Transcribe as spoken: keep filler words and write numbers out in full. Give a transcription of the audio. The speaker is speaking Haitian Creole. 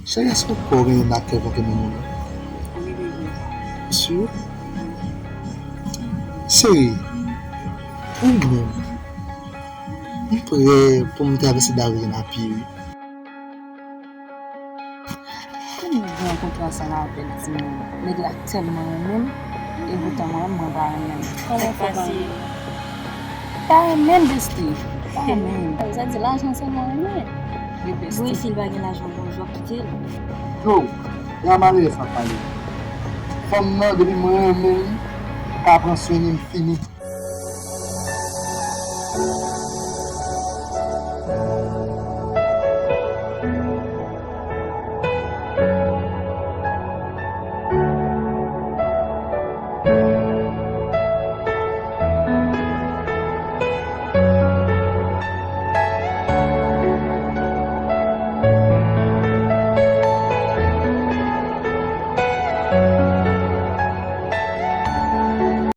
Cheri, èske w kwè w gen yon akè pou w te menm ou menm? Wi, bebe. Ou si? Cheri, pou mwen, m prè pou m travèse lari a pye, wi. Kòman w rankontre ansanm avèk timoun? Nèg la tèlman renmen m, e poutan mwen menm, mwen pa renmen l. Kòman w fè pa renmen l? Pa renmen l, besti. Pa renmen l. Sa di lajan sèlman renmen? Wi, besti. Wi, si l pa gen lajan, bon, j ap kite l. Yo, e a malerèz m ap pale. Fanm nan, depi mwen renmen l, m pa pran swen li, m fini.